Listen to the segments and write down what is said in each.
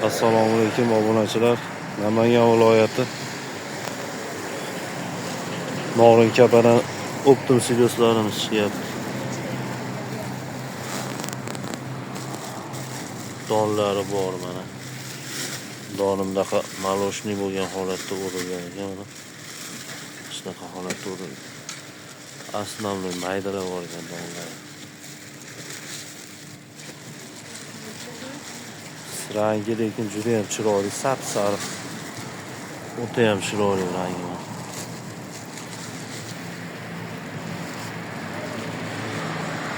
Assalomu alaykum obunachilar. Namangan viloyati Norinkapadan optim siloslarimiz chiqyapti. Donlari bor mana. Doni bunaqa maloshniy bo'lgan holatda o'rilgan ekan mana. Shunaqa holatda o'rilgan. Основной maydalab olgan donlari. Rangi lekin juda ham chiroyli, sap-sariq. O'ta ham chiroyli rangi.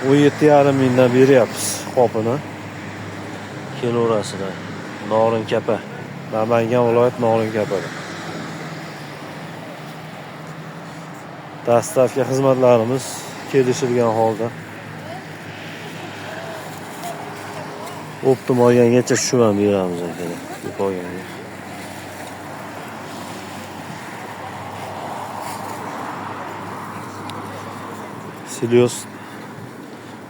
17,5 mingdan beryapmiz qopini. Kelaverasizlar. Norinkapa. Namangan viloyat Norinkapada. Dastavka xizmatlarimiz kelishilgan holda. Optim olgangacha shu ham beramiz akalar. Ko'p olganga. Silyos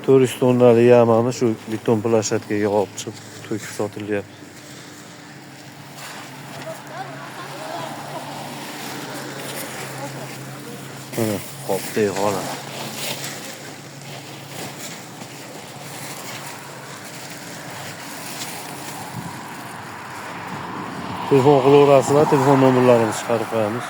400 tonnali yamani shu beton plashatkaga olib chiqib to'kib sotilyapti. Mana qopdek holat. Telefon qilaverasizlar, telefon nomerlarini chiqarib qo'yamiz.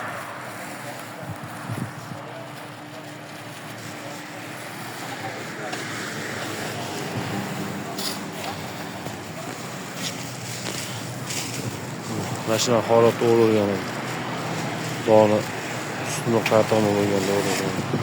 Mana shunaqa holatda o'rilgan. Doni ustini qatoni bo'lganda o'rilgan.